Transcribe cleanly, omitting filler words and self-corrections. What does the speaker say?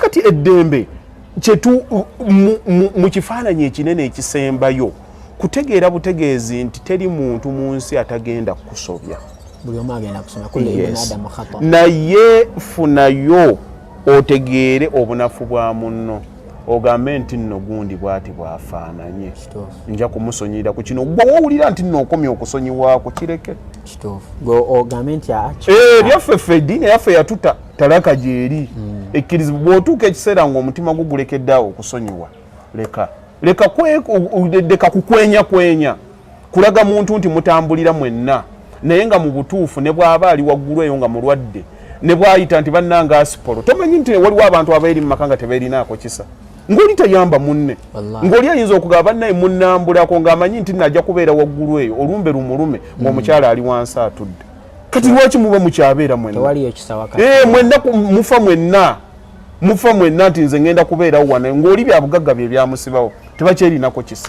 Kakati eddembe kyetu mu kifaananyi ekinene ekisembayo kutegeera butegeezi nti teri muntu mu nsi atagenda kukusobya. Buli omu agenda kusoma, kullu ibn Adamu khata. Naye funayo otegeere obunafu bwa munno, ogambe nti nno gundi bwati bwafaananye, nja kumusonyirira ku kino. Gwe wowulira nti nno okomye okusonyiwaako, kireke. Ogambe nti Byaffe ffe eddiini yaffe yatuta talaka gyeri ekkirizibwa. Bw'otuuka ekiseera ng'omutima gwo gulekeddeawo okusonyiwa, leka, leka kukwenya kwenya kulaga muntu nti mutambulira mwenna, naye nga mu butuufu ne bw'aba ali waggulu eyo nga mulwadde, ne bw'ayita nti bannanga asipolo, tomanyi nti waliwo abantu abeeri mu maka nga tebeerinaako kisa, ng'oli tayamba munne, ng'oli ayinza okugaba bannaye munnambulako ng'amanyi nti najja kubeera waggulu eyo olumbe lumulume, ng'omukyala ali wansi atudde. Kati lwaki muba mukyabeera mwenna? Mwenna mufa, mwenna mufa mwenna, nti nze ngenda kubeerawo wano, ng'oli byabugagga bye byamusibawo, tebakyerinako kisa.